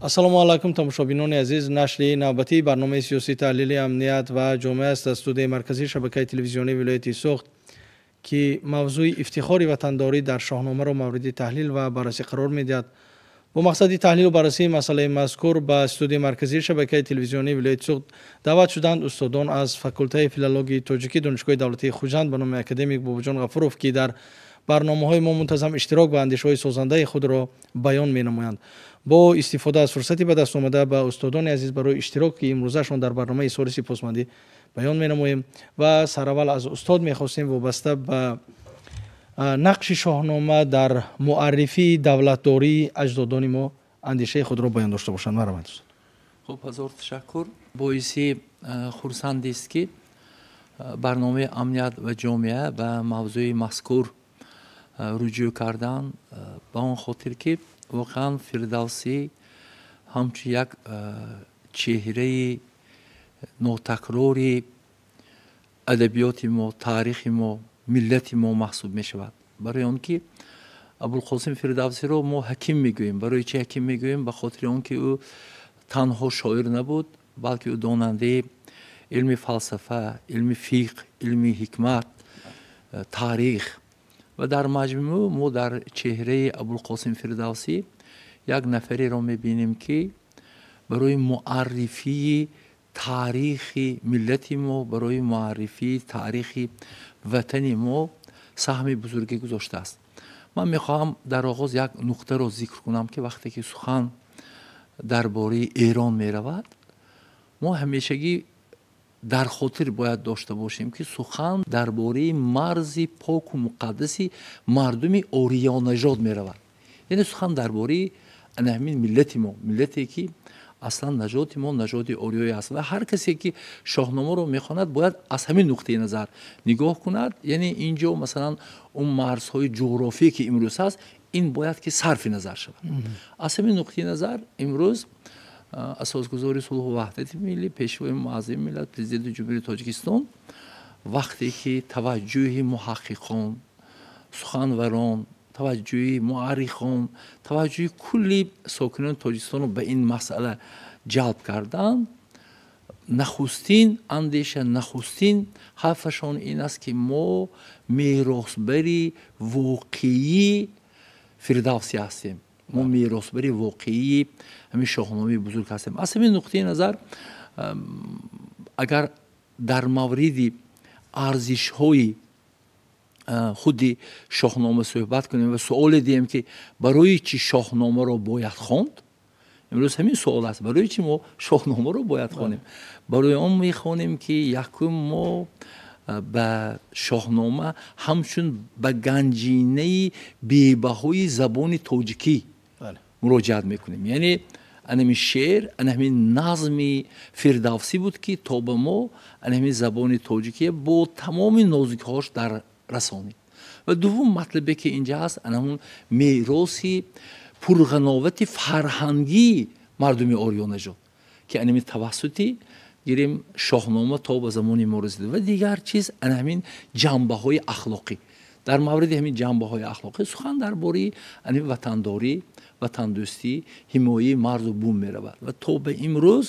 Ассалому алайкум, тамошобинони азиз. Нашри навбатии барномаи сиёсии таҳлили «Амният ва ҷомеа» аст аз студияи марказии шабакаи телевизионии вилояти Суғд, ки мавзӯи ифтихори ватандорӣ дар Шоҳномаро мавриди таҳлил ва баррасӣ қарор медиҳад. Бо мақсади таҳлилу баррасии масъалаи мазкур ба студияи марказии шабакаи телевизионии вилояти Суғд даъват шуданд устодон аз факултаи филологии тоҷикӣ Донишгоҳи давлатии Хуҷанд ба номи академик Бобоҷон Ғафуров, ки дар барномаҳои мо мунтазам иштирок ва андешаҳои созандаи худро баён менамоянд. Бо истифода аз фурсати ба даст омада ба устодони азиз барои иштироки имрӯзашон дар барномаи изҳори сипосмандӣ баён менамоем ва сараввал аз устод мехостем вобаста ба нақши Шоҳнома дар муаррифии давлатдории аҷдодони мо андешаи худро баён дошта бошанд. Марҳамат, устод. Хуб, ҳазор ташаккур. Боиси хурсандист, ки барномаи «Амният ва ҷомеа» ба мавзӯи мазкур руҷӯъ кардан, ба он хотир ки воқеан Фирдавсӣ ҳамчун як чеҳраи нотакрори адабиёти мо, таърихи мо, миллати мо маҳсуб мешавад. Барои он ки Абулқосим Фирдавсиро мо ҳаким мегӯем. Барои чӣ ҳаким мегӯем? Ба хотири он ки ӯ танҳо шоир набуд, балки ӯ донандаи илми фалсафа, илми фиқҳ, илми ҳикмат, таърих ва дар маҷмӯъ мо дар чеҳраи Абулқосим Фирдавсӣ як нафареро мебинем, ки барои муаррифии таърихи миллати мо, барои муаррифии таърихи ватани мо саҳми бузургӣ гузоштааст. Ман мехоҳам дар оғоз як нуқтаро зикр кунам, ки вақте ки сухан дар бораи Эрон меравад, мо ҳамешагӣ дар хотир бояд дошта бошем, ки сухан дар бораи марзи поку муқаддаси мардуми ориёнажод меравад, яъне сухан дар бораи ана ҳамин миллати мо, миллате ки аслан нажоди мо нажоди ориёӣ аст. Ва ҳар касе ки Шоҳномаро мехонад, бояд аз ҳамин нуқтаи назар нигоҳ кунад. Яъне ин ҷо, масалан, он марзҳои ҷуғрофие ки имрӯз ҳаст, ин бояд ки сарфи назар шавад. Аз ҳамин нуқтаи назар имрӯз асосгузори сулҳу ваҳдати миллӣ, пешвои муаззами миллат, Президенти Ҷумҳурии Тоҷикистон вақте ки таваҷҷӯҳи муҳаққиқон, суханварон, таваҷҷӯҳи муаррихон, таваҷҷӯҳи кулли сокинони Тоҷикистонро ба ин масъала ҷалб карданд, нахустин андеша, нахустин ҳарфашон ин аст, ки мо меросбари воқеии Фирдавсӣ ҳастем, мо меросбари воқеии ҳамин Шоҳномаи бузург ҳастем. Аз ҳамин нуқтаи назар, агар дар мавриди арзишҳои худи Шоҳнома суҳбат кунем ва суоле диҳем, ки барои чӣ Шоҳномаро бояд хонд, имрӯз ҳамин суол аст: барои чӣ мо Шоҳномаро бояд хонем? Барои он мехонем, ки якум, мо ба Шоҳнома ҳамчун ба ганҷинаи бебаҳои забони тоҷикӣ муроҷиат мекунем. Яъне анами шеър, анами назми Фирдавсӣ буд, ки то ба мо анами забони тоҷикӣ бо тамоми нозукиҳош дар расонид. Ва дуввум матлабе, ки инҷа ҳаст, анамун мероси пурғановати фарҳангии мардуми ориёнажод, ки анами тавассути гирем Шоҳнома то ба замони мо расид. Ва дигар чиз, ана ҳамин ҷанбаҳои ахлоқӣ. Дар мавриди ҳамин ҷанбаҳои ахлоқӣ сухан дар бораи ани ватандорӣ, ватандӯстӣ, ҳимояи марзу бум меравад. Ва то ба имрӯз,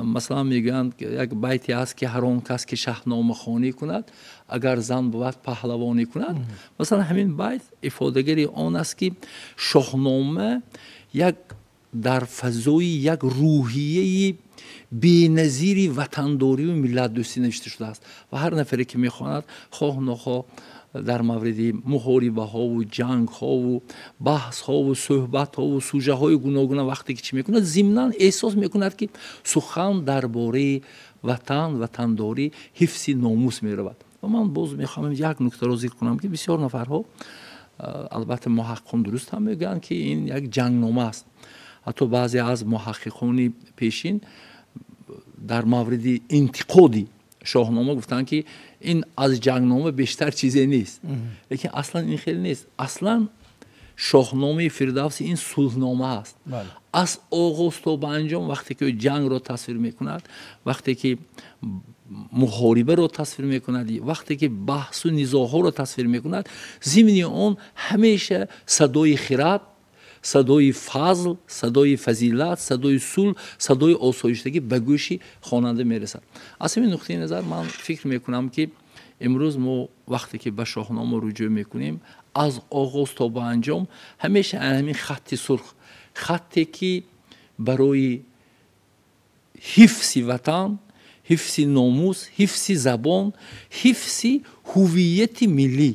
масалан, мегӯянд, як байте ҳаст, ки ҳар он кас ки шаҳномахонӣ кунад, агар зан бувад, паҳлавонӣ кунад. Масалан, ҳамин байт ифодагари он аст, ки Шоҳнома як дар фазои як рӯҳияи беназири ватандорию миллатдӯстӣ навишта шудааст. Ва ҳар нафаре ки мехонад, хоҳ нохоҳ дар мавриди муҳорибаҳову ҷангҳову баҳсҳову суҳбатҳову сужаҳои гуногуна вақте ки чӣ мекунад, зимнан эҳсос мекунад, ки сухан дар бораи ватан, ватандорӣ, ҳифзи номус меравад. Ва ман боз мехоҳам як нуктаро зикр кунам, ки бисёр нафарҳо, албатта муҳаққиқон дуруст ҳам мегӯянд, ки ин як ҷангнома аст. Ҳатто баъзе аз муҳаққиқони пешин дар мавриди интиқоди Шоҳнома гуфтанд, ки ин аз ҷангнома бештар чизе нест. Лекин аслан ин хеле нест. Аслан Шоҳномаи Фирдавси ин сулҳнома аст. Аз оғоз то ба анҷом, вақте ки ҷангро тасвир мекунад, вақте ки муҳорибаро тасвир мекунад, вақте ки баҳсу низоъҳоро тасвир мекунад, зимни он ҳамеша садои хирад, садои фазл, садои фазилат, садои сулҳ, садои осоиштагӣ ба гӯши хонанда мерасад. Аз ҳамин нуқтаи назар ман фикр мекунам, ки имрӯз мо вақте ки ба Шоҳнома руҷӯъ мекунем, аз оғоз то ба анҷом ҳамеша ҳамин хатти сурх, хатте ки барои ҳифзи ватан, ҳифзи номус, ҳифзи забон, ҳифзи ҳувияти миллӣ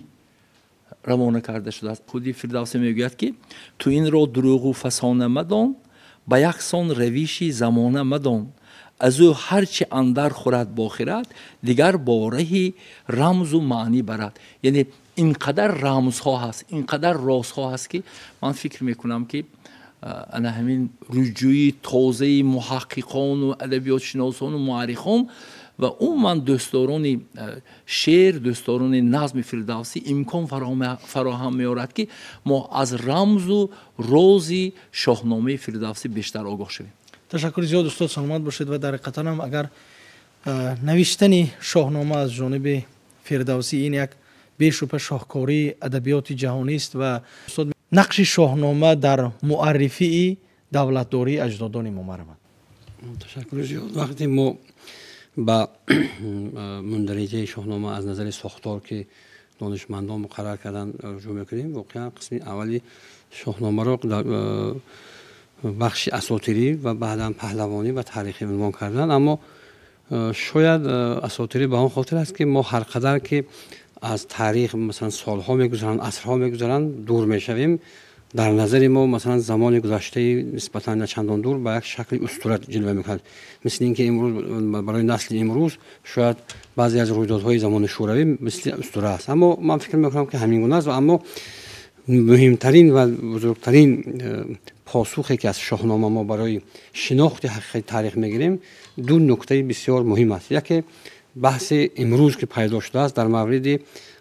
равона карда шудааст. Худи Фирдавсӣ мегӯяд, ки ту инро дурӯғу фасона мадон, ба яксон равиши замона мадон, аз ӯ ҳарчи андар хӯрад бохирад, дигар бо раҳи рамзу маънӣ барад. Яъне ин қадар рамзҳо ҳаст, ин қадар розҳо ҳаст, ки ман фикр мекунам, ки ана ҳамин руҷӯи тозаи муҳаққиқону адабиётшиносону муаррихон ва умуман дӯстдорони шеър, дӯстдорони назми Фирдавсӣ имкон фароҳам меорад, ки мо аз рамзу рози Шоҳномаи Фирдавсӣ бештар огоҳ шавем. Ташаккури зиёд, устод, саломат бошед. Ва дар ҳақиқатан ҳам агар навиштани Шоҳнома аз ҷониби Фирдавсӣ ин як бешубҳа шоҳкории адабиёти ҷаҳонист. Ва устод, нақши Шоҳнома дар муаррифии давлатдории аҷдодони мо марамад. Ташаккури зиёд. Вақте мо ба мундариҷаи Шоҳнома аз назари сохтор, ки донишмандон муқаррар кардан, руҷӯъ мекунем, воқеан қисми аввали Шоҳномаро бахши асотирӣ ва баъдан паҳлавонӣ ва таърихӣ унвон карданд. Аммо шояд асотирӣ ба он хотир аст, ки мо ҳар қадар ки аз таърих, масалан, солҳо мегузаранд, асрҳо мегузаранд, дур мешавем, дар назари мо, масалан, замони гузаштаи нисбатан начандон дур ба як шакли устура ҷилва мекунад. Мисли ин ки имрӯз барои насли имрӯз шояд баъзе аз рӯйдодҳои замони Шӯравӣ мисли устура аст. Аммо ман фикр мекунам, ки ҳамин гуна аст. Ва аммо муҳимтарин ва бузургтарин посухе ки аз Шоҳнома мо барои шинохти ҳақиқати таърих мегирем, ду нуктаи бисёр муҳим аст. Яке баҳси имрӯз, ки пайдо шудааст дар мавриди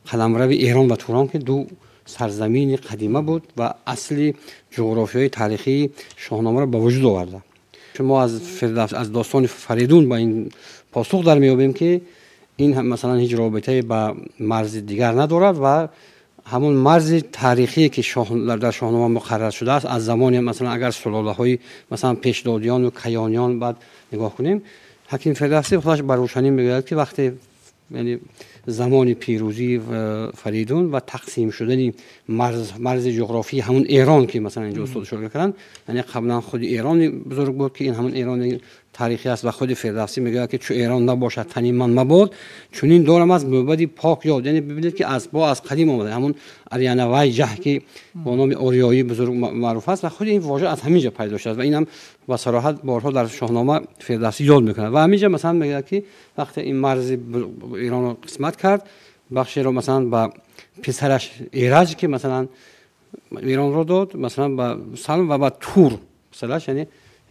қаламрави Эрон ва Турон, ки ду сарзамини қадима буд ва асли ҷуғрофиёи таърихии Шоҳномаро ба вуҷуд оварда. Мо аз Фирдавс, аз достони Фаридун ба ин посух дар меёбем, ки ин, масалан, ҳеҷ робитае ба марзи дигар надорад ва ҳамон марзи таърихие, ки дар Шоҳнома муқаррар шудааст, аз замони, масалан, агар сулолаҳои, масалан, Пешдодиёну Каёниён баъд нигоҳ кунем, ҳаким Фирдавсӣ худаш ба рӯшанӣ мегӯяд, ки вақте, яъне замони пирӯзии Фаридун ва тақсим шудани марзи ҷуғрофии ҳамон Эрон, ки, масалан, инҷо устод ишора карданд, яъне қаблан худи Эрони бузург буд, ки ин ҳамон Эрони таърихӣ аст. Ва худи Фирдавсӣ мегӯяд, ки чу Эрон набошад, тани ман мабод, чунин дорам аз мӯбади пок ёд. Яъне бибинед, ки аз бо аз қадим омада ҳамон Арианавай ҷаҳ, ки бо номи ориёӣ бузург маъруф аст, ва худи ин вожа аз ҳамин ҷо пайдо шудааст. Ва инам ба сароҳат борҳо дар Шоҳнома Фирдавсӣ ёд мекунад. Ва ҳамин ҷо, масалан, мегӯяд, ки вақте ин марзи Эронро қисмат кард, бахшеро, масалан, ба писараш Эраҷ, ки, масалан, Эронро дод, масалан, ба Салм ва ба Тур писараш.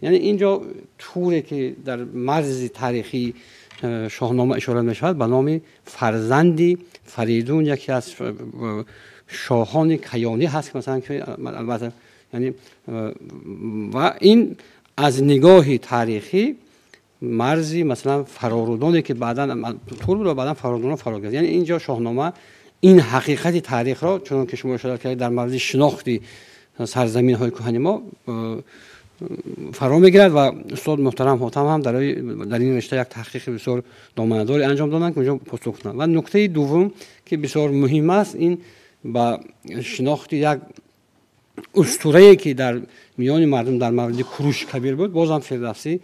Яъне инҷо Туре, ки дар марзи таърихии Шоҳнома ишора мешавад, ба номи фарзанди Фаридун, яке аз шоҳони Каёнӣ ҳаст, ки, масалан, ки албатта, яъне ва ин аз нигоҳи таърихӣ марзи, масалан, фарорудоне, ки баъдан Тур буд ва баъдан фарорудонро фаро гирифт. Яъне инҷо Шоҳнома ин ҳақиқати таърихро, чунон ки шумо ишора кардед, дар мавриди шинохти сарзаминҳои кӯҳани мо фаро мегирад. Ва устод муҳтарам Ҳотам ҳам дар ин ришта як таҳқиқи бисёр доманадоре анҷом доданд, ки онҷо посух кунанд. Ва нуктаи дуввум, ки бисёр муҳим аст, ин ба шинохти як устурае, ки дар миёни мардум дар мавриди Куруши Кабир буд, бозам Фирдавсӣ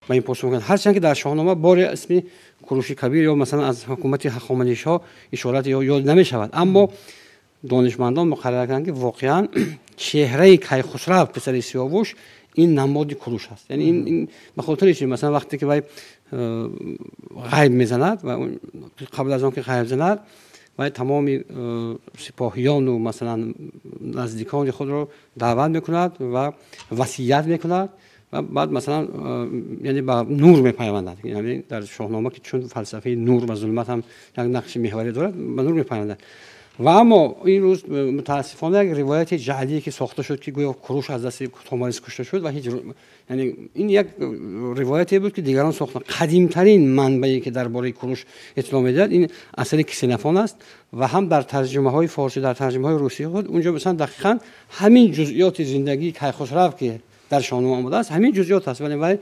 ба ин посух мекунад. Ҳарчанд ки дар Шоҳнома боре исми Куруши Кабир ё, масалан, аз ҳукумати Ҳахоманишҳо ишорат ё ёд намешавад, аммо донишмандон муқаррар карданд, ки воқеан чеҳраи Кайхусрав, писари Сиёвуш, ин намоди Куруш аст. Яъне ин ба хотири чи, масалан, вақте ки вай ғайб мезанад ва қабл аз он ки ғайб занад, вай тамоми сипоҳиёну, масалан, наздикони худро даъват мекунад ва васият мекунад ва баъд, масалан, яъне ба нур мепайвандад. Яъне дар Шоҳнома, ки чун фалсафаи нур ва зулмат ҳам як нақши меҳварӣ дорад, ба нур мепайвандад. و اما این روز متاسفانه یک روایت جعلی که ساخته شد که گویا کوروش از دست توماریس کشته شد و هیچ، یعنی این یک روایتی بود که دیگران ساختن. قدیمترین منبعی که درباره کوروش اطلاع میدهد این اثر کسینفون است و هم در ترجمه های فارسی، در ترجمه های روسی خود اونجا مثلا دقیقاً همین جزئیات زندگی کیخسرو که در شاهنامه آمده است همین جزئیات است. ولی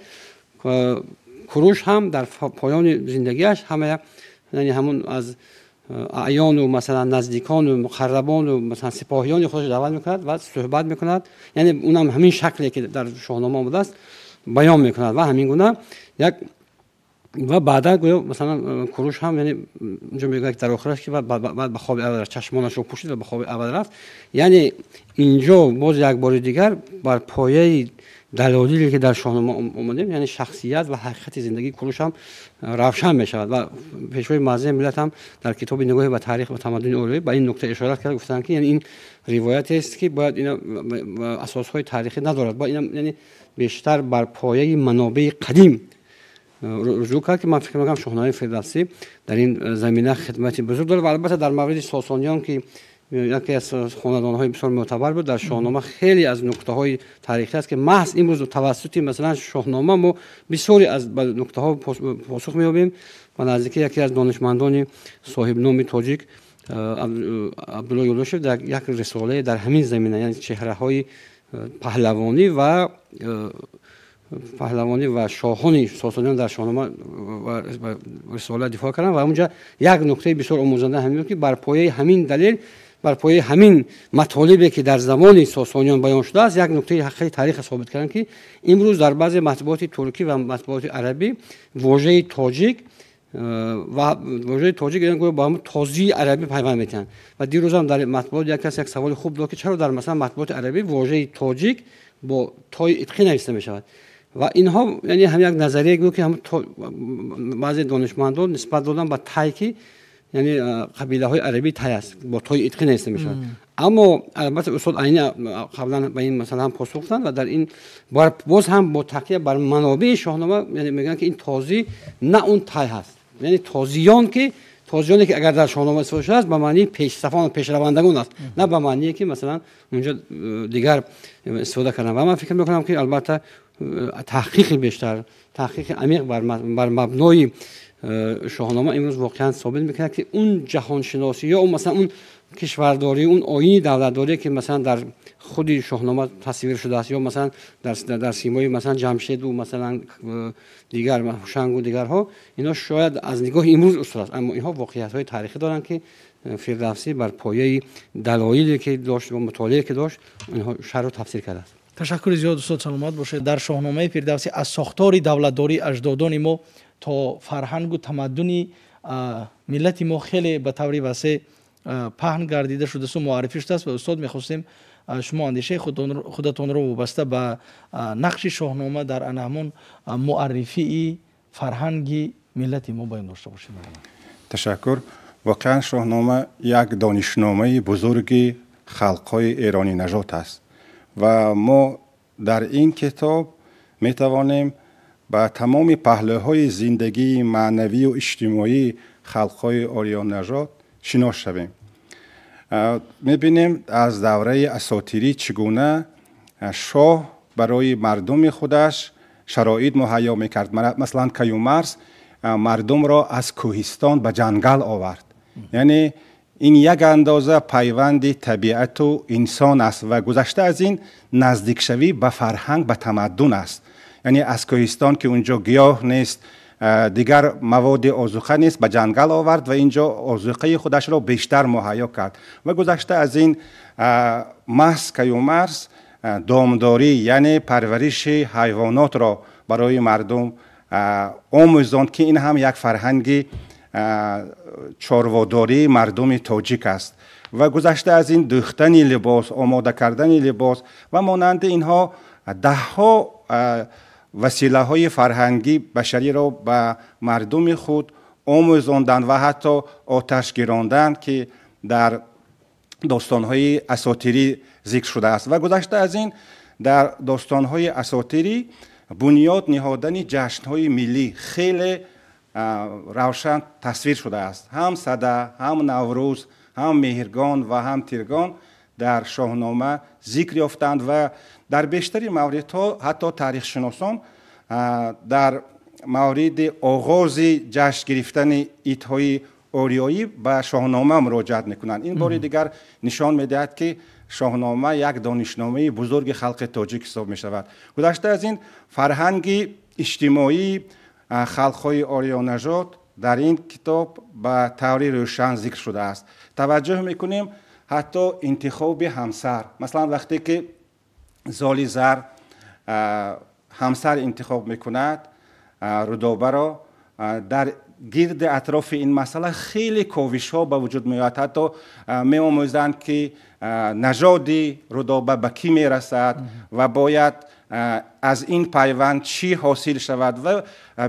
کوروش هم در پایان زندگیش همه، یعنی همون از اعیان و مثلا نزدیکان و مقربان و مثلا سپاهیان خودش دعوت میکند و صحبت میکند، یعنی اونم همین شکلی که در شاهنامه آمده است بیان میکند و همین گونه یک و بعدا گویا مثلا کوروش هم، یعنی اونجا میگه که در آخرش که بعد به خواب اول رفت، چشمانش رو پوشید و به خواب اول رفت. یعنی اینجا باز یک بار دیگر بر پایه دلایلی که در شاهنامه آمده، یعنی شخصیت و حقیقت زندگی کوروش هم روشن میشود و پیشوای معظم ملت هم در کتاب نگاه به تاریخ و تمدن اروپایی به این نکته اشاره کرد، گفتند که یعنی این روایت است که باید اینا اساسهای تاریخی ندارد، با اینا یعنی بیشتر بر پایه منابع قدیم رجوع کرد که من فکر میکنم شاهنامه فردوسی در این زمینه خدمت بزرگ دارد. و البته در مورد ساسانیان که یکی از خاندان‌های بسیار معتبر بود، در شاهنامه خیلی از نکته‌های تاریخی است که محض امروز توسط مثلا شاهنامه ما بسیاری از نکته‌ها پاسخ می‌یابیم. و نزدیک یکی از دانشمندان صاحب نام تاجیک عبدالله یولداشев در یک رساله در همین زمینه، یعنی چهره‌های پهلوانی و شاهان ساسانیان در شاهنامه و رساله دفاع کردن و اونجا یک نکته بسیار آموزنده همین بود که بر پایه همین دلیل، بر پایه همین مطالبی که در زمان ساسانیان بیان شده است، یک نکته حقیقی تاریخ ثابت کردن که امروز در بعضی مطبوعات ترکی و مطبوعات عربی واژه تاجیک و واژه تاجیک یعنی با هم تازی عربی پیوند میتن. و دیروز هم در مطبوعات یک کس یک سوال خوب داد که چرا در مثلا مطبوعات عربی واژه تاجیک با تای اتقی نوشته می شود و اینها یعنی هم یک نظریه بود که هم بعضی دانشمندان نسبت دادن به تای که یعنی قبیله های عربی تای است با تای اتقی نوشته می شود. اما البته استاد عینی قبلا به این مثلا هم پاسخ دادن و در این باز هم با تکیه بر منابع شاهنامه یعنی میگن که این تازی نه اون تای هست، یعنی تازیان که تازیانی که اگر در شاهنامه استفاده شده است به معنی پیشصفان و پیشروندگان است، نه به معنی که مثلا اونجا دیگر استفاده کردن. و من فکر میکنم که البته تحقیق بیشتر، تحقیق عمیق بر مبنای شاهنامه امروز واقعا ثابت میکنه که اون جهانشناسی یا اون مثلا اون کشورداری، اون آیین دولتداری که مثلا در خود شاهنامه تصویر شده است یا مثلا در سیمای مثلا جمشید و مثلا دیگر هوشنگ و دیگرها، اینا شاید از نگاه امروز اصول است، اما اینها واقعیت های تاریخی دارند که فردوسی بر پایه دلایلی که داشت و مطالعه که داشت اینها شرح و تفسیر کرده است. تشکر زیاد استاد، سلامت باشید. در شاهنامه فردوسی از ساختار دولتداری اجدادان ما تا فرهنگ و تمدن ملت ما خیلی به طور وسیع پهن گردیده شده و معرفی شده است و استاد میخواستیم شما اندیشه خودتون رو وابسته به نقش شاهنامه در انهمون معرفی فرهنگی ملت ما بیان داشته باشید. تشکر. واقعا شاهنامه یک دانشنامه بزرگ خلقهای ایرانی نژاد است و ما در این کتاب می توانیم به تمام پهلوهای زندگی معنوی و اجتماعی خلقهای آریان نژاد شناس شویم. میبینیم از دوره اساطیری چگونه شاه برای مردم خودش شرایط مهیا میکرد. مثلا کیومرث مردم را از کوهستان به جنگل آورد، یعنی این یک اندازه پیوند طبیعت و انسان است و گذشته از این نزدیک شوی به فرهنگ، به تمدن است. یعنی از کوهستان که اونجا گیاه نیست، دیگر مواد آذوقه نیست، به جنگل آورد و اینجا آذوقه خودش را بیشتر مهیا کرد. و گذشته از این محض کیومرث دامداری یعنی پرورش حیوانات را برای مردم آموزاند که این هم یک فرهنگ چارواداری مردم تاجیک است. و گذشته از این دوختن لباس، آماده کردن لباس و مانند اینها ده ها وسیله های فرهنگی بشری را به مردم خود آموزاندند و حتی آتش گیراندند که در داستان‌های اساطیری ذکر شده است. و گذشته از این در داستان‌های اساطیری بنیاد نهادن جشن‌های ملی خیلی روشن تصویر شده است، هم سده، هم نوروز، ҳам Меҳргон ва ҳам Тиргон дар Шоҳнома зикр ёфтанд ва дар бештари мавридҳо ҳатто таърихшиносон дар мавриди оғози ҷашн гирифтани идҳои ориёӣ ба Шоҳнома муроҷиат мекунанд. Ин бори дигар нишон медиҳад, ки Шоҳнома як донишномаи бузурги халқи тоҷик ҳисоб мешавад. Гузашта аз ин, фарҳанги иҷтимоии халқҳои ориёнажод дар ин китоб ба таври рӯшан зикр шудааст. Таваҷҷӯҳ мекунем, ҳатто интихоби ҳамсар, масалан, вақте ки Золи Зар ҳамсар интихоб мекунад Рудобаро, дар гирди атрофи ин масъала хеле ковишҳо ба вуҷуд меояд. Ҳатто меомӯзанд, ки нажоди Рудоба ба кӣ мерасад ва бояд аз ин пайванд чӣ ҳосил шавад ва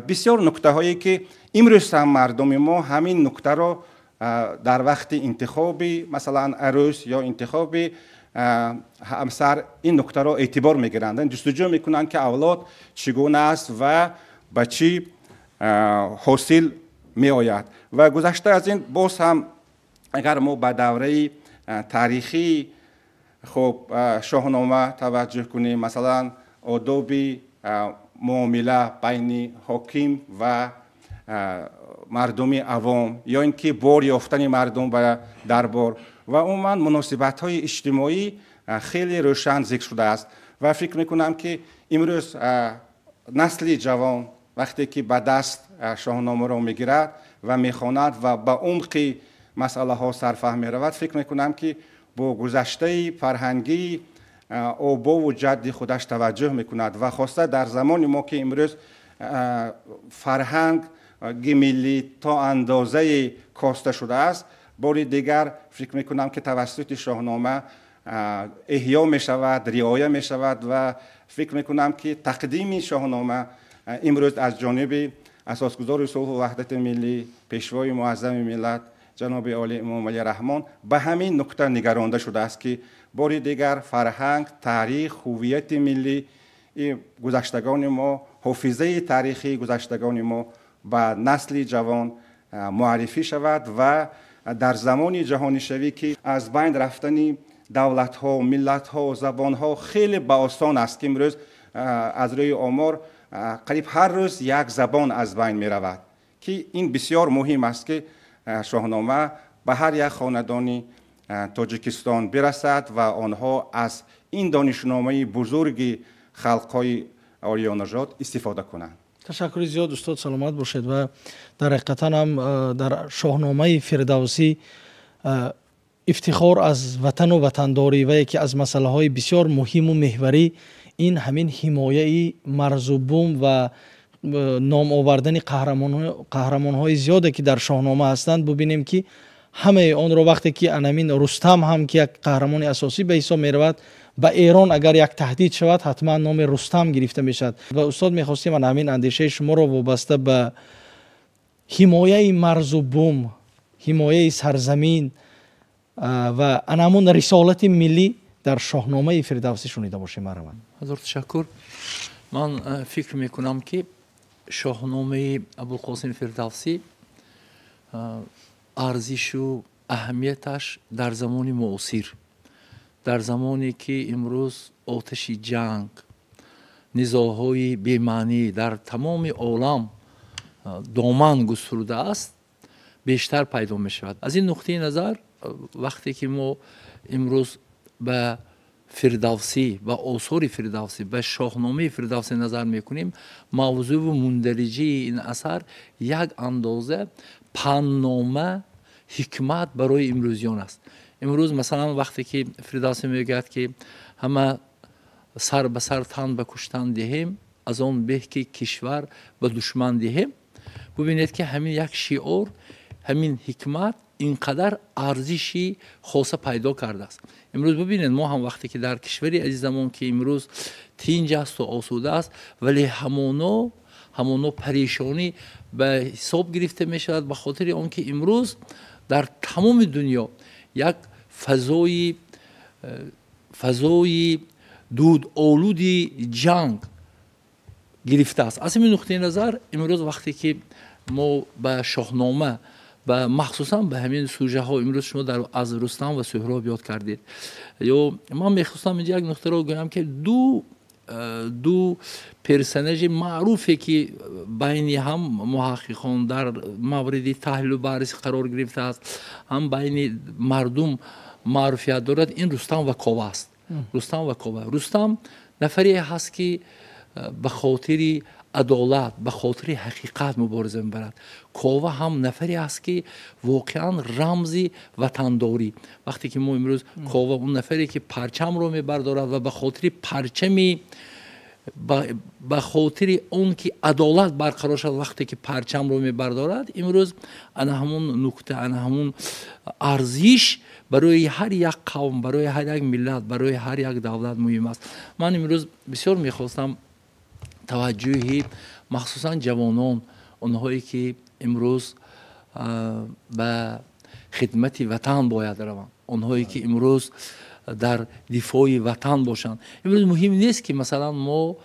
бисёр нуктаҳое, ки имрӯз ҳам мардуми мо ҳамин нуктаро дар вақти интихоби, масалан, арӯс ё интихоби ҳамсар ин нуктаро эътибор мегиранд, ҷустуҷӯ мекунанд, ки авлод чӣ гуна аст ва ба чӣ ҳосил меояд. Ва гузашта аз ин, боз ҳам агар мо ба давраи таърихии хуб Шоҳнома таваҷҷӯҳ кунем, масалан, одоби муомила байни ҳоким ва мардуми авом ё ин ки бор ёфтани мардум ба дарбор ва умуман муносибатҳои иҷтимоӣ хеле рӯшан зикр шудааст. Ва фикр мекунам, ки имрӯз насли ҷавон вақте ки ба даст Шоҳномаро мегирад ва мехонад ва ба умқи масъалаҳо сарфаҳм меравад, фикр мекунам, ки бо гузаштаи фарҳангии обову ҷадди худаш таваҷҷӯҳ мекунад. Ва хоса дар замони мо, ки имрӯз фарҳанги миллӣ то андозае коста шудааст, бори дигар фикр мекунам, ки тавассути Шоҳнома эҳё мешавад, риоя мешавад. Ва фикр мекунам, ки тақдими Шоҳнома имрӯз аз ҷониби асосгузори сулҳу ваҳдати миллӣ, пешвои муаззами миллат, ҷаноби олӣ Эмомалӣ Раҳмон ба ҳамин нукта нигаронда шудааст, ки бори дигар фарҳанг, таърих, ҳуввияти миллӣ гузаштагони мо, ҳофизаи таърихии гузаштагони мо ба насли ҷавон муаррифӣ шавад. Ва дар замони ҷаҳонишавӣ, ки аз байн рафтани давлатҳо, миллатҳо, забонҳо хеле ба осон аст, ки имрӯз аз рӯи омор қариб ҳар рӯз як забон аз байн меравад, ки ин бисёр муҳим аст, ки Шоҳнома ба ҳар як хонадони Тоҷикистон бирасад ва онҳо аз ин донишномаи бузурги халқҳои ориёнажод истифода кунанд. Ташаккури зиёд, устод, саломат бошед. Ва дар ҳақиқатан ҳам дар Шоҳномаи Фирдавсӣ ифтихор аз ватану ватандорӣ ва яке аз масъалаҳои бисёр муҳиму меҳварӣ ин ҳамин ҳимояи марзу бум ва ном овардани қаҳрамонҳои зиёде, ки дар Шоҳнома ҳастанд. Бубинем, ки ҳамаи онро вақте ки анамин Рустам ҳам, ки як қаҳрамони асосӣ ба ҳисоб меравад, ба Эрон агар як таҳдид шавад, ҳатман номи Рустам гирифта мешавад. Ва устод, мехостем ан ҳамин андешаи шуморо вобаста ба ҳимояи марзу бум, ҳимояи сарзамин ва ан ҳамун рисолати миллӣ дар Шоҳномаи Фирдавсӣ шунида бошем. Марҳамат. Ҳазор ташаккур. Ман фикр мекунам, ки Шоҳномаи Абулқосим Фирдавсӣ арзишу аҳамияташ дар замони муосир, дар замоне ки имрӯз оташи ҷанг, низоъҳои бемаънӣ дар тамоми олам доман густурдааст, бештар пайдо мешавад. Аз ин нуқтаи назар, вақте ки мо имрӯз ба Фирдавсӣ, ба осори Фирдавсӣ, ба Шоҳномаи Фирдавсӣ назар мекунем, мавзӯу мундариҷаи ин асар як андоза панднома, ҳикмат барои имрӯзиён аст. Имрӯз, масалан, вақте ки Фирдавсӣ мегӯяд, ки ҳама сар ба сар тан ба куштан диҳем, аз он беҳ ки кишвар ба душман диҳем, бубинед, ки ҳамин як шиор, ҳамин ҳикмат ин қадар арзиши хоса пайдо кардааст. Имрӯз бубинед, мо ҳам вақте ки дар кишвари азизамон, ки имрӯз тинҷ асту осуда аст, вале ҳамоно парешонӣ ба ҳисоб гирифта мешавад, ба хотири он ки имрӯз дар тамоми дунё як фазои дудолуди ҷанг гирифтааст. Аз ҳамин нуқтаи назар, имрӯз вақте ки мо ба Шоҳнома Махсусан ба ҳамин сужаҳо имрӯз шумо аз Рустам ва Суҳроб ёд кардед. Ё ман мехостам инҷа як нуқтаро гӯям, ки ду персонажи маъруфе, ки байни ҳам муҳаққиқон дар мавриди таҳлилу баррасӣ қарор гирифтааст, ҳам байни мардум маъруфият дорад, ин Рустам ва Кова аст. Рустам ва Кова. Рустам нафаре ҳаст, ки ба хотири адолат, ба хотири ҳақиқат мубориза мебарад. Кова ҳам нафаре аст, ки воқеан рамзи ватандорӣ. Вақте ки мо имрӯз Кова он нафаре, ки парчамро мебардорад ва ба хотири парчами, ба хотири он ки адолат барқарор шавад, вақте ки парчамро мебардорад, имрӯз ана ҳамун нукта, ана ҳамун арзиш барои ҳар як қавм, барои ҳар як миллат, барои ҳар як давлат муҳим аст. Ман имрӯз бисёр мехостам таваҷҷӯҳи махсусан ҷавонон, онҳое ки имрӯз ба хидмати ватан бояд раванд, онҳое ки имрӯз дар дифои ватан бошанд. Имрӯз муҳим нест, ки масалан мо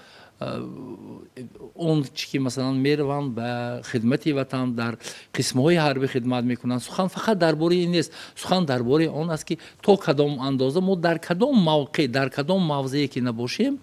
он чи ки масалан мераванд ба хидмати ватан, дар қисмҳои ҳарбӣ хидмат мекунанд. Сухан фақат дар бораи ин нест, сухан дар бораи он аст, ки то кадом андоза мо дар кадом мавқеъ, дар кадом мавзее ки набошем,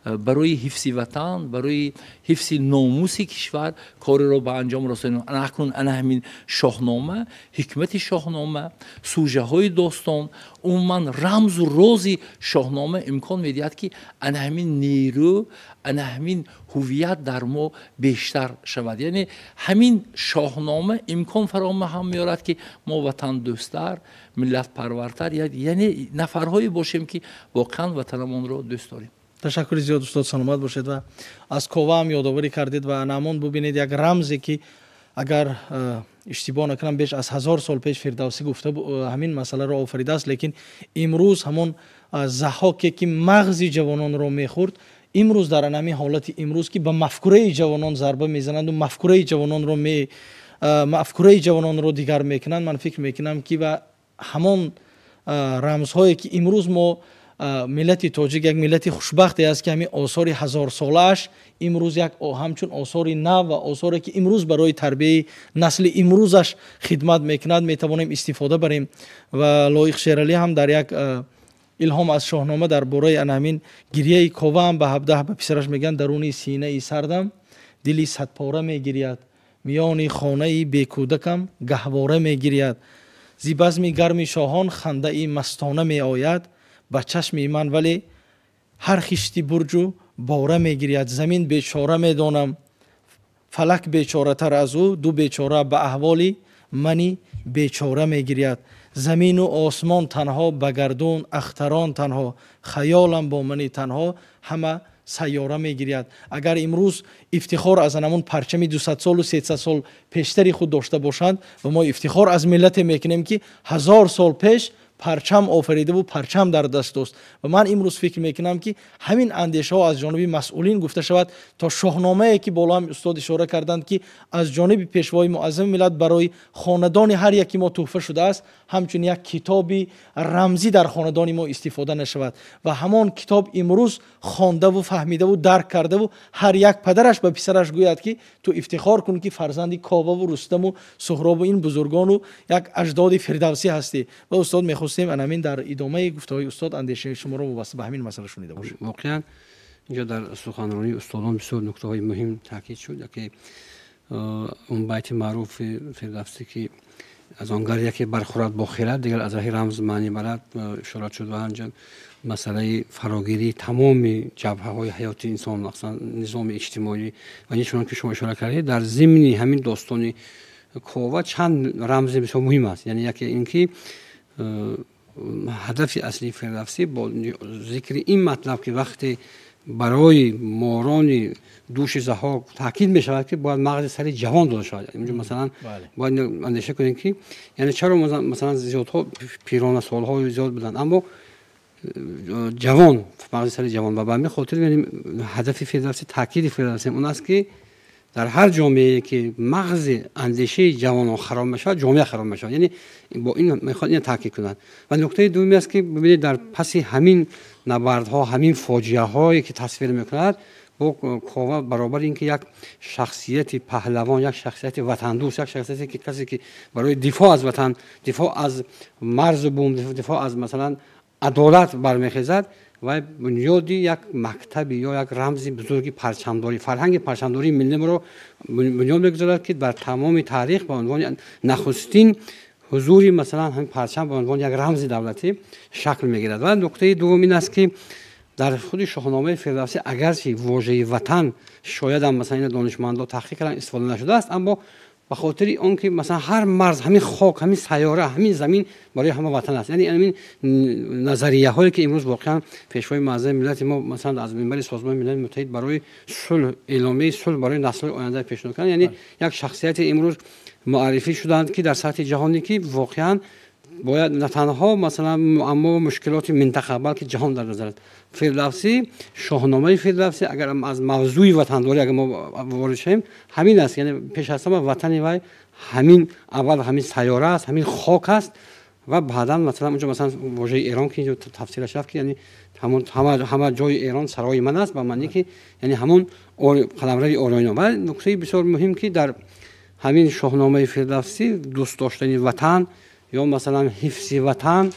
барои ҳифзи ватан, барои ҳифзи номуси кишвар кореро ба анҷом расонем. Акнун ана ҳамин Шоҳнома, ҳикмати Шоҳнома, сужаҳои достон, умуман рамзу рози Шоҳнома имкон медиҳад, ки ана ҳамин нерӯ, ана ҳамин ҳувият дар мо бештар шавад. Яъне ҳамин Шоҳнома имкон фароҳам меорад, ки мо ватандӯсттар, миллатпарвартар, яъне нафарҳое бошем, ки воқеан ватанамонро дӯст дорем. Ташаккури зиёд, устод, саломат бошед. Ва аз Кова ҳам ёдоварӣ кардед ва намон бубинед, як рамзе, ки агар иштибоҳ накунам, беш аз 1000 сол пеш Фирдавсӣ гуфта, ҳамин масъаларо офаридааст, лекин имрӯз ҳамон Заҳҳоке, ки мағзи ҷавононро мехӯрд, имрӯз дар ҳамин ҳолати имрӯз, ки ба мафкураи ҷавонон зарба мезананду мафкураи ҷавононро дигар мекунанд, ман фикр мекунам, ки ва ҳамон рамзҳое, ки имрӯз мо миллати тоҷик як миллати хушбахте аст, ки ҳамин осори ҳазорсолааш имрӯз як ҳамчун осори нав ва осоре, ки имрӯз барои тарбияи насли имрӯзаш хидмат мекунад, метавонем истифода барем. Ва Лоиқ Шералӣ ҳам дар як илҳом аз Шоҳнома дар бораи ана ҳамин гирияи Кова ҳам ба 17 ба писараш мегӯянд: даруни синаи сардам дили садпора мегирияд, миёни хонаи бекӯдакам гаҳвора мегирияд, зи базми гарми шоҳон хандаи мастона меояд ба чашми ман, вале ҳар хишти бурҷу бора мегирияд. Замин бечора медонам, фалак бечоратар аз ӯ, ду бечора ба аҳволи мани бечора мегирияд. Замину осмон танҳо, ба гардун ахтарон танҳо, хаёлам бо мани танҳо, ҳама сайёра мегирияд. Агар имрӯз ифтихор аз анамон парчами 200 солу 300 сол пештари худ дошта бошанд, ва мо ифтихор аз миллате мекунем, ки 1000 сол пеш парчам офаридаву парчам дар даст дост. Ва ман имрӯз фикр мекунам, ки ҳамин андешаҳо аз ҷониби масъулин гуфта шавад, то Шоҳномае, ки боло ҳам устод ишора карданд, ки аз ҷониби Пешвои муаззами миллат барои хонадони ҳар яки мо тӯҳфа шудааст, ҳамчун як китоби рамзӣ дар хонадони мо истифода нашавад ва ҳамон китоб имрӯз хондаву фаҳмидаву дарк кардаву ҳар як падараш ба писараш гӯяд, ки ту ифтихор кун, ки фарзанди Коваву Рустаму Суҳробу ин бузургону як аҷдоди Фирдавсӣ ҳастӣ. Ва устод, мехостем ҳамин дар идомаи гуфтаҳои устод андешаи шуморо вобаста ба ҳамин масъала шунида бошем. Воқеан, инҷо дар суханронии устодон бисёр нуктаҳои муҳим таъкид шуд. Яке он байти маъруфи Фирдавсӣ, ки аз он гар яке бархӯрад бо хирад, дигар аз раҳи рамз маънӣ барад, ишора шуд ва ҳамчун масъалаи фарогирии тамоми ҷабҳаҳои ҳаёти инсон, махсусан низоми иҷтимоӣ. Ва чунон ки шумо ишора кардед, дар зимни ҳамин достони Кова чанд рамзи бисёр муҳим аст. Яъне яке ин ки ҳадафи аслии Фирдавсӣ бо зикри ин матлаб, ки вақте барои морони дӯши Заҳҳок таъкид мешавад, ки бояд мағзи сари ҷавон дода шавад. Инҷо масалан бояд андеша кунем, ки яъне чаро масалан зиёдҳо пирона солҳои зиёд буданд, аммо ҷавон, мағзи сари ҷавон. Ва ба ҳамин хотир ҳадафи Фирдавсӣ, таъкиди Фирдавсӣ он аст, ки дар ҳар ҷомеае ки мағзи андешаи ҷавонон хароб мешавад, ҷомеа хароб мешавад. Яъне бо ин мехоҳад ин таъкид кунад. Ва нуктаи дуюме аст, ки бибинед, дар паси ҳамин набардҳо, ҳамин фоҷиаҳое ки тасвир мекунад, Бо Кова баробар ин ки як шахсияти паҳлавон, як шахсияти ватандӯст, як шахсияте ки касе ки барои дифоъ аз ватан, дифоъ аз марзу бум, дифоъ аз масалан адолат бармехезад, ва бунёди як мактаби ё як рамзи бузурги парчамдорӣ, фарҳанги парчамдории миллиро бунёд мегузорад, ки дар тамоми таърих ба унвони нахустин ҳузури масалан ҳамин парчам ба унвони як рамзи давлатӣ шакл мегирад. Ва нуктаи дуввум ин аст, ки дар худи Шоҳномаи Фирдавсӣ агарчи вожаи ватан шоядам масалан ина донишмандо таҳқиқ кардан истифода нашудааст, аммо ба хотири он ки масалан ҳар марз, ҳамин хок, ҳамин сайёра, ҳамин замин барои ҳама ватан аст. Яъне ҳамин назарияҳое ки имрӯз воқеан пешвои муаззами миллати мо масалан аз минбари Созмони Милали Муттаҳид барои сулҳ, эъломияи сулҳ барои наслҳои оянда пешниҳод карданд, яъне як шахсияти имрӯз муаррифӣ шуданд, ки дар сатҳи ҷаҳонӣ ки воқеан бояд на танҳо масалан муаммо ва мушкилоти минтақа, балки ҷаҳон дар назар аст. Фирдавсӣ, Шоҳномаи Фирдавсӣ агар аз мавзӯи ватандорӣ агар мо ворид шавем, ҳамин аст. Яъне пеш аз ҳама ватани вай ҳамин аввал ҳамин сайёра аст, ҳамин хок аст, ва баъдан масалан унҷо масалан вожаи Эрон ки инҷо тафсираш рафт, ки яъне ҳамон ҳама ҷои Эрон сарои ман аст, ба маъне ки яъне ҳамон қаламрави ориёниён. Ва нуктаи бисёр муҳим, ки дар ҳамин Шоҳномаи Фирдавсӣ дӯст доштани ватан ё масалан ҳифзи ватан,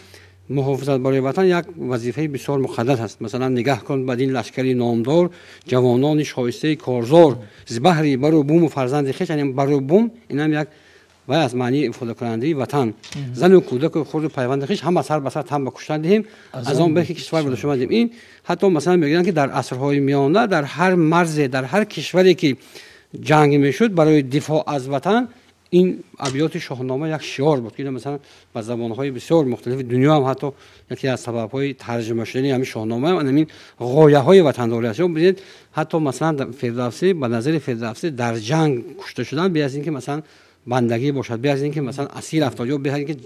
муҳофизат барои ватан як вазифаи бисёр муқаддас аст. Масалан нигаҳ кун ба дин лашкари номдор, ҷавонони шоистаи корзор, зи баҳри бару буму фарзанди хеш, яъне бару бум инам як вай аз маънии ифодакунандаи ватан, зану кӯдаку хурду пайванди хеш ҳама сар ба сар тан ба куштан диҳем, аз он беҳ ки кишвар ба душман диҳем. Ин ҳатто масалан мегӯянд, ки дар асрҳои миёна дар ҳар марзе, дар ҳар кишваре ки ҷанг мешуд барои дифоъ аз ватан, ин абёти Шоҳнома як шиор буд, ки масалан ба забонҳои бисёр мухталифи дунё ҳам ҳатто яке аз сабабҳои тарҷума шудани ҳамин Шоҳнома ҳам ҳамин ғояҳои ватандорӣ аст. Ё бибинед, ҳатто масалан Фирдавсӣ, ба назари Фирдавсӣ дар ҷанг кушта шудан бе аз ин ки масалан бандагӣ бошад, бе аз ин ки масалан асир афтод, ё бе аз ин ки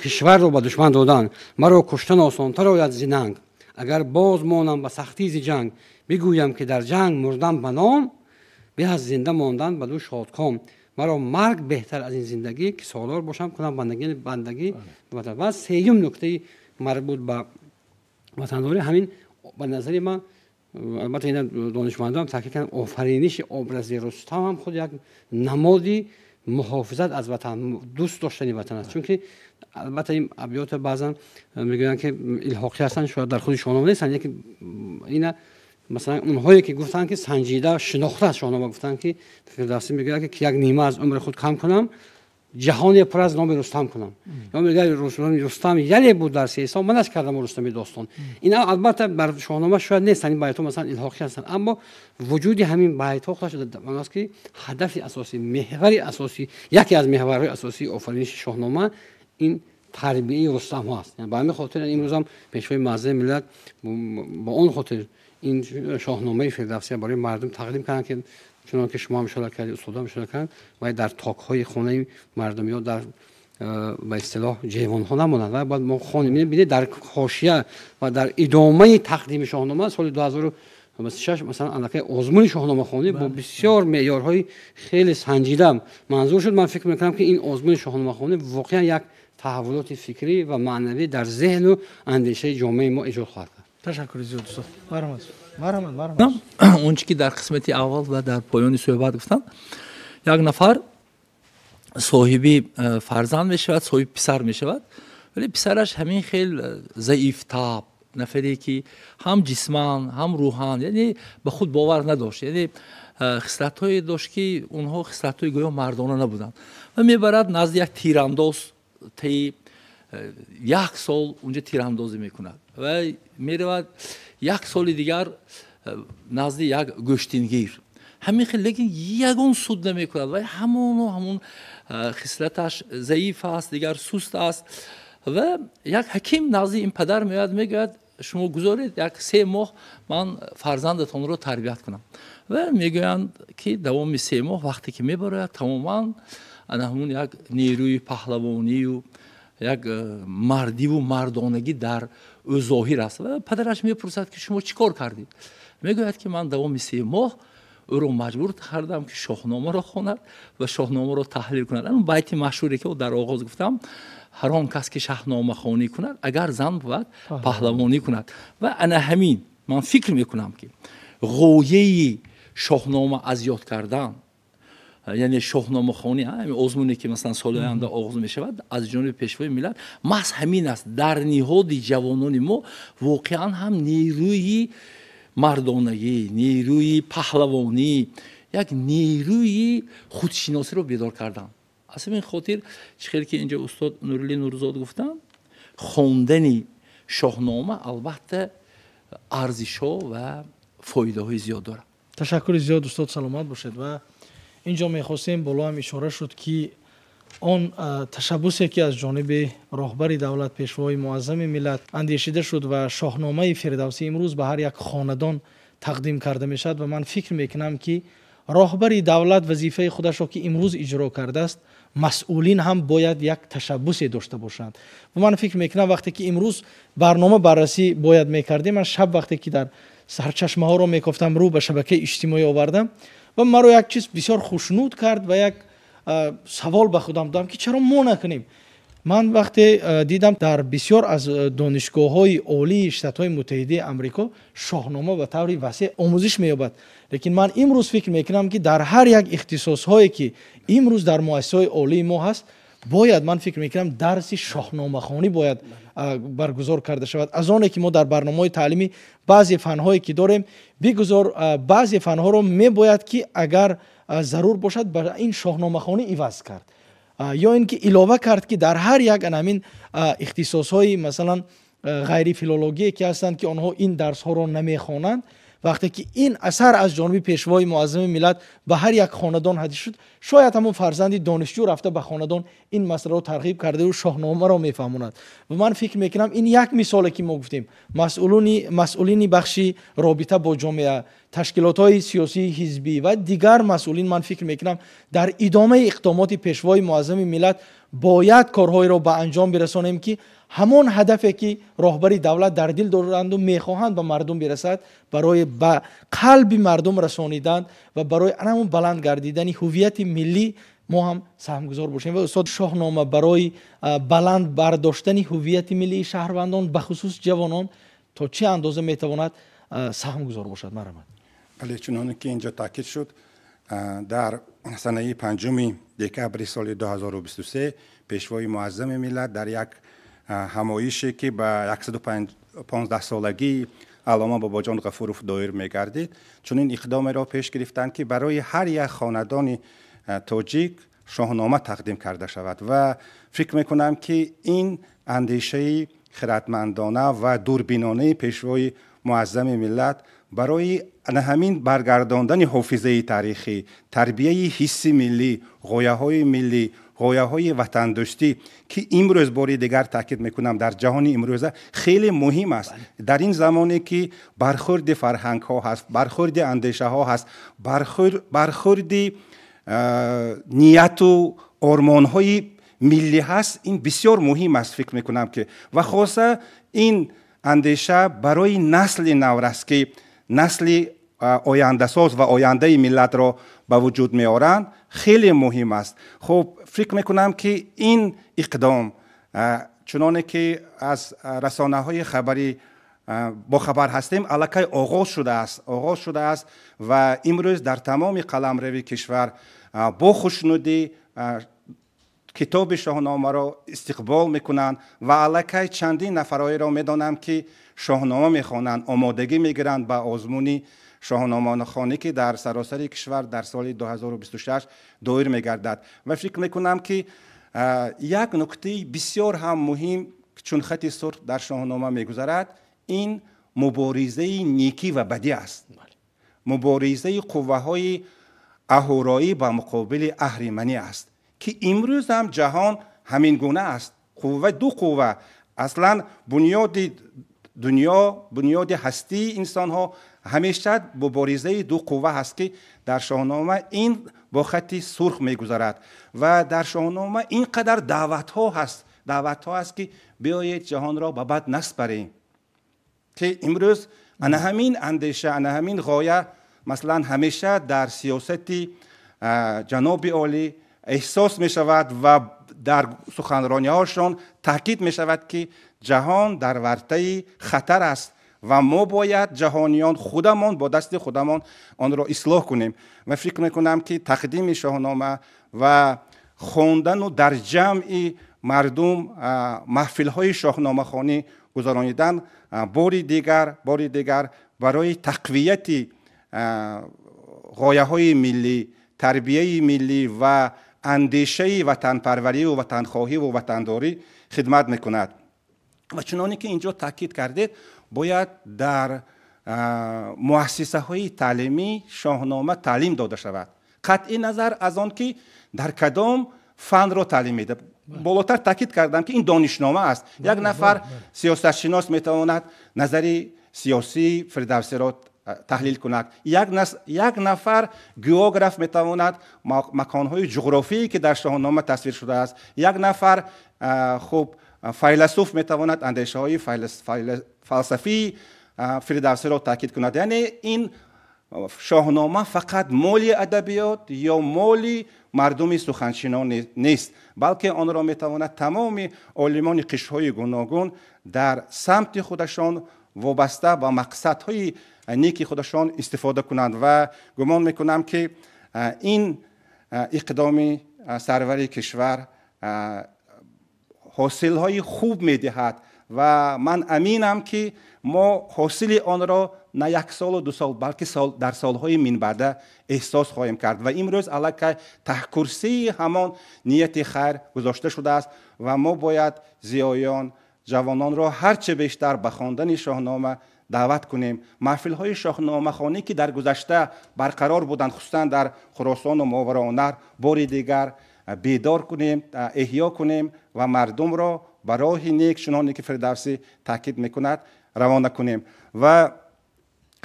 кишварро ба душман додан, маро куштан осонтар ояд зи нанг, агар боз монам ба сахтӣ зи ҷанг, бигӯям ки дар ҷанг мурдам ба ном, бе аз зинда мондан ба ду шодком, маро марг беҳтар аз ин зиндагӣ, ки солор бошам кунам бандагӣ, бандагӣ. Ва сеюм нуктаи марбут ба ватандорӣ ҳамин ба назари ман, албатта ина донишмандон таҳқиқ карданд, офариниши образи Рустам ҳам худ як намоди муҳофизат аз ватан, дӯст доштани ватан аст. Чунки албатта ин абёт баъзан мегӯянд, ки илҳоқӣ ҳастанд, шояд дар худи Шоҳнома нестанд, лекин ина масалан онҳое ки гуфтанд, ки санҷида шинохта аз Шоҳнома гуфтанд, ки Фирдавсӣ мегӯяд, ки як нима аз умри худ кам кунам, ҷаҳоне пур аз номи Рустам кунам. Ё мегӯяд Рустам яле буд дар сеҳисон, ман аз кардам Рустами достон. Ин албатта бар Шоҳнома шояд нестанд, ин байтҳо масалан илҳоқӣ ҳастанд, аммо вуҷуди ҳамин байтҳо худаш он аст, ки ҳадафи асосӣ, меҳвари асосӣ, яке аз меҳварҳои асосии офариниши Шоҳнома ин тарбияи Рустамҳо аст. Ба ҳамин хотир имрӯзам пешвои муаззами миллат ба он хотир ин Шоҳномаи Фирдавсия барои мардум тақдим карданд, ки чунон ки шумо ҳам ишора кардед, устодам ишора карданд, вай дар токҳои хонаи мардум ё дар ба истилоҳ ҷевонҳо намонанд, ва бояд мо хонем. Бинед, дар ҳошия ва дар идомаи тақдими Шоҳнома соли 2026 масалан аллакай озмуни шоҳномахонӣ бо бисёр меъёрҳои хеле санҷида манзур шуд. Ман фикр мекунам, ки ин озмуни шоҳномахонӣ воқеан як таҳаввулоти фикрӣ ва маънавӣ дар зеҳну андешаи ҷомеаи мо эҷод хоҳад кард. Ташаккури зиёд, устод. Марҳамат, марҳамат, марҳамат. Он чи ки дар қисмати аввал ва дар поёни суҳбат гуфтам, як нафар соҳиби фарзанд мешавад, соҳиби писар мешавад, вале писараш ҳамин хел заифтаб, нафаре ки ҳам ҷисман, ҳам рӯҳан, яъне ба худ бовар надошт, яъне хислатҳое дошт, ки онҳо хислатҳои гӯё мардона набуданд, ва мебарад назди як тирандоз, таи як сол унҷа тирандозӣ мекунад ва меравад як соли дигар назди як гӯштингир, ҳамин хел, лекин ягон суд намекунад ва ҳамону ҳамон хислаташ заиф аст, дигар суст аст. Ва як ҳаким назди ин падар меояд, мегӯяд: шумо гузоред як 3 моҳ ман фарзандатонро тарбият кунам. Ва мегӯянд, ки давоми 3 моҳ вақте ки мебарояд, тамоман ана ҳамун як нерӯи паҳлавонию як мардиву мардонагӣ дар ӯ зоҳир аст. Ва падараш мепурсад, ки шумо чӣ кор кардед? Мегӯяд, ки ман давоми 3 моҳ ӯро маҷбур кардам, ки Шоҳномаро хонад ва Шоҳномаро таҳлил кунад. Он байти машҳуре ки дар оғоз гуфтам: ҳар он кас ки шаҳномахонӣ кунад, агар зан бувад, паҳлавонӣ кунад. Ва ана ҳамин ман фикр мекунам, ки Ғояи Шоҳнома аз ёд кардан, яъне шоҳномахонӣ, озмуне ки масалан соли оянда оғоз мешавад аз ҷониби Пешвои миллат, маҳз ҳамин аст. Дар ниҳоди ҷавонони мо воқеан ҳам нерӯи мардонагӣ, нерӯи паҳлавонӣ, як нерӯи худшиносиро бедор кардан. Аз ҳамин хотир, чӣ хел ки инҷо устод Нурилли Нурзод гуфтанд, хондани Шоҳнома албатта арзишҳо ва фоидаҳои зиёд дорад. Ташаккури зиёд, устод, саломат бошед. Ва инҷо мехостем, боло ҳам ишора шуд, ки он ташаббусе ки аз ҷониби роҳбари давлат, Пешвои муаззами миллат андешида шуд ва Шоҳномаи Фирдавсӣ имрӯз ба ҳар як хонадон тақдим карда мешавад, ва ман фикр мекунам, ки роҳбари давлат вазифаи худашро ки имрӯз иҷро кардааст, масъулин ҳам бояд як ташаббусе дошта бошанд. Ва ман фикр мекунам, вақте ки имрӯз барнома баррасӣ бояд мекардем, ман шаб вақте ки дар сарчашмаҳоро мекофтам, рӯ ба шабакаи иҷтимоӣ овардам ва маро як чиз бисёр хушнуд кард ва як савол ба худам додам, ки чаро мо накунем. Ман вақте дидам, дар бисёр аз донишгоҳҳои олии Штатҳои Муттаҳидаи Амрико Шоҳнома ба таври васеъ омӯзиш меёбад, лекин ман имрӯз фикр мекунам, ки дар ҳар як ихтисосҳое ки имрӯз дар муассисаҳои олии мо ҳаст, бояд, ман фикр мекунам, дарси шоҳномахонӣ бояд баргузор карда шавад. Аз оне ки мо дар барномаҳои таълимӣ баъзе фанҳое ки дорем, бигузор баъзе фанҳоро мебояд ки агар зарур бошад, ба ин шоҳномахонӣ иваз кард ё ин ки илова кард, ки дар ҳар як ҳамин ихтисосҳои, масалан, ғайрифилологие ки ҳастанд, ки онҳо ин дарсҳоро намехонанд, вақте ки ин асар аз ҷониби Пешвои муаззами миллат ба ҳар як хонадон ҳадис шуд, шояд ҳамон фарзанди донишҷӯ рафта ба хонадон ин масъаларо тарғиб кардаю Шоҳномаро мефаҳмонад. Ва ман фикр мекунам, ин як мисоле ки мо гуфтем, масъулини бахши робита бо ҷомеа, ташкилотҳои сиёсии ҳизбӣ ва дигар масъулин, ман фикр мекунам, дар идомаи иқдомоти Пешвои муаззами миллат бояд корҳоеро ба анҷом бирасонем, ки ҳамон ҳадафе ки роҳбари давлат дар дил доранду мехоҳанд ба мардум бирасад, барои ба қалби мардум расонидан ва барои ҳамон баланд гардидани ҳуввияти миллӣ мо ҳам саҳмгузор бошем. Ва устод, Шоҳнома барои баланд бардоштани ҳуввияти миллии шаҳрвандон, бахусус ҷавонон, то чӣ андоза метавонад саҳмгузор бошад? Марҳамат. Бале, чуноне ки инҷо таъкид шуд, дар санаи 5 декабри соли 2023 Пешвои муаззами миллат дар як ҳамоише, ки ба 115 солагии Аллома Бобоҷон Ғафуров доир мегардид, чунин иқдомеро пеш гирифтанд, ки барои ҳар як хонадони тоҷик Шоҳнома тақдим карда шавад. Ва фикр мекунам, ки ин андешаи хиратмандона ва дурбинонаи Пешвои муаззами миллат барои ҳамин баргардондани ҳофизаи таърихӣ, тарбияи ҳисси миллӣ, ғояҳои миллӣ, ғояҳои ватандӯстӣ, ки имрӯз, бори дигар таъкид мекунам, дар ҷаҳони имрӯза хеле муҳим аст, дар ин замоне ки бархӯрди фарҳангҳо ҳаст, бархӯрди андешаҳо ҳаст, бархӯрди нияту ормонҳои миллӣ ҳаст, ин бисёр муҳим аст. Фикр мекунам, ки ва хоса ин андеша барои насли наврас, ки насли ояндасоз ва ояндаи миллатро ба вуҷуд меоранд, хеле муҳим аст. Хуб, фикр мекунам, ки ин иқдом, чуноне ки аз расонаҳои хабарӣ бохабар ҳастем, аллакай оғоз шудааст ва имрӯз дар тамоми қаламрави кишвар бо хушнудӣ китоби Шоҳномаро истиқбол мекунанд ва аллакай чандин нафарҳоеро медонам, ки Шоҳнома мехонанд, омодагӣ мегиранд ба озмуни шоҳномахонӣ, ки дар саросари кишвар дар соли 2026 доир мегардад. Ва фикр мекунам, ки як нуктаи бисёр ҳам муҳим, чун хати сурх дар Шоҳнома мегузарад, ин муборизаи некӣ ва бадӣ аст, муборизаи қувваҳои аҳуроӣ ба муқобили аҳриманӣ аст, ки имрӯз ҳам ҷаҳон ҳамин гуна аст. Қувва, ду қувва, аслан бунёди дунё, бунёди ҳастии инсонҳо ҳамеша муборизаи ду қувва ҳаст, ки дар Шоҳнома ин бо хати сурх мегузарад. Ва дар Шоҳнома ин қадар даъватҳо ҳаст, ки биёед, ҷаҳонро ба бад наспарем, ки имрӯз ана ҳамин андеша, ана ҳамин ғоя, масалан, ҳамеша дар сиёсати ҷаноби олӣ эҳсос мешавад ва дар суханрониҳошон таъкид мешавад, ки ҷаҳон дар вартаи хатар аст. ва мо бояд ҷаҳониён худамон бо дасти худамон онро ислоҳ кунем. Ва фикр мекунам, ки тақдими Шоҳнома ва хондану дар ҷамъи мардум маҳфилҳои шоҳномахонӣ гузаронидан бори дигар барои тақвияти ғояҳои миллӣ, тарбияи миллӣ ва андешаи ватанпарвариву ватанхоҳиву ватандорӣ хидмат мекунад. Ва чуноне ки инҷо таъкид кардед, бояд дар муассисаҳои таълимӣ Шоҳнома таълим дода шавад, қатъи назар аз он ки дар кадом фанро таълим медиҳад. Болотар таъкид кардам, ки ин донишнома аст. Як нафар сиёсатшинос метавонад назари сиёсии Фирдавсиро таҳлил кунад, як нафар географ метавонад маконҳои ҷуғрофие, ки дар Шоҳнома тасвир шудааст, як нафар хуб файласуф метавонад андешаҳои фалсафии Фирдавсиро таъкид кунад. Яъне ин Шоҳнома фақат моли адабиёт ё моли мардуми суханшино нест, балки онро метавонад тамоми олимони қишрҳои гуногун дар самти худашон вобаста ба мақсадҳои неки худашон истифода кунанд. Ва гумон мекунам, ки ин иқдоми сарвари кишвар ҳосилҳои хуб медиҳад ва ман аминам, ки мо ҳосили онро на як солу 2 сол, балки дар солҳои минбаъда эҳсос хоҳем кард. Ва имрӯз аллакай таҳкурсии ҳамон нияти хайр гузошта шудааст ва мо бояд зиёён, ҷавононро ҳарче бештар ба хондани Шоҳнома даъват кунем. Маҳфилҳои шоҳномахонӣ, ки дар гузашта барқарор буданд, хусусан дар Хуросону Мовароуннаҳр, бори дигар бедор кунем, эҳё кунем ва мардумро ба роҳи нек, чуноне ки Фирдавсӣ таъкид мекунад, равона кунем. Ва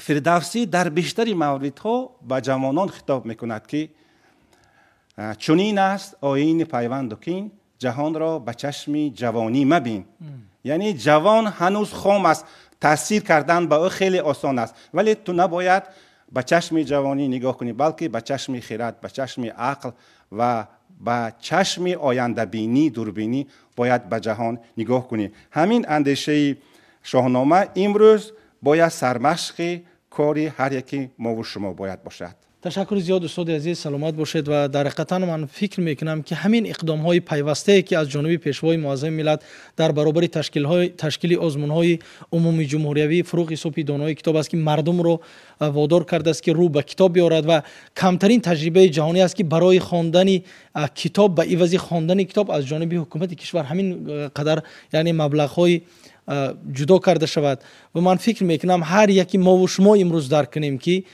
Фирдавсӣ дар бештари мавридҳо ба ҷавонон хитоб мекунад, ки чунин аст оини пайванду кин, ҷаҳонро ба чашми ҷавонӣ мабин. Яъне ҷавон ҳанӯз хом аст, таъсир кардан ба ӯ хеле осон аст, вале ту набояд ба чашми ҷавонӣ нигоҳ кунӣ, балки ба чашми хирад, ба чашми ақл ва ба чашми ояндабинӣ, дурбинӣ бояд ба ҷаҳон нигоҳ кунӣ. Ҳамин андешаи Шоҳнома имрӯз бояд сармашқи кори ҳар яки мову шумо бояд бошад. Ташаккури зиёд, устоди азиз, саломат бошед. Ва дар ҳақиқатан ман фикр мекунам, ки ҳамин иқдомҳои пайвастае, ки аз ҷониби Пешвои муаззами миллат дар баробари ташкили озмунҳои умумии ҷумҳуриявӣ «Фурӯғи субҳи донои китоб» аст, ки мардумро водор кардааст, ки рӯ ба китоб биёрад. Ва камтарин таҷрибаи ҷаҳонӣ аст, ки барои хондани китоб, ба ивази хондани китоб аз ҷониби ҳукумати кишвар ҳамин қадар, яъне маблағҳои ҷудо карда шавад. Ва ман фикр мекунам, ҳар яки мову шумо имрӯз дарк кунем, ки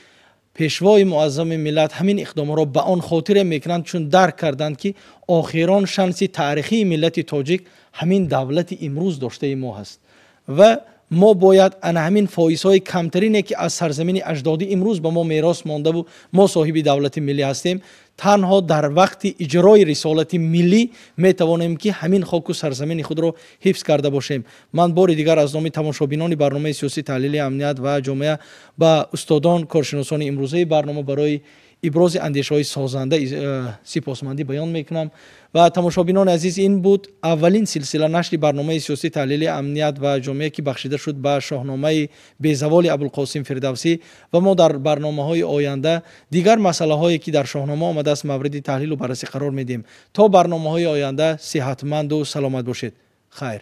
Пешвои муаззами миллат ҳамин иқдомҳоро ба он хотире мекунанд, чун дарк карданд, ки охирон шанси таърихии миллати тоҷик ҳамин давлати имрӯз доштаи мо ҳаст ва мо бояд ана ҳамин фоизҳои камтарине, ки аз сарзамини аҷдодӣ имрӯз ба мо мерос мондаву мо соҳиби давлати миллӣ ҳастем, танҳо дар вақти иҷрои рисолати миллӣ метавонем, ки ҳамин хоку сарзамини худро ҳифз карда бошем. Ман бори дигар аз номи тамошобинони барномаи сиёсӣ таҳлили амният ва ҷомеа ба устодон, коршиносони имрӯзаи барнома барои ибрози андешаҳои созанда сипосмандӣ баён мекунам. Ва тамошобинони азиз, ин буд аввалин силсила нашри барномаи сиёсӣ таҳлили амният ва ҷомеа, ки бахшида шуд ба Шоҳномаи безаволи Абулқосим Фирдавсӣ. Ва мо дар барномаҳои оянда дигар масъалаҳое, ки дар Шоҳнома омадааст, мавриди таҳлилу баррасӣ қарор медиҳем. То барномаҳои оянда сиҳатманду саломат бошед. Хайр.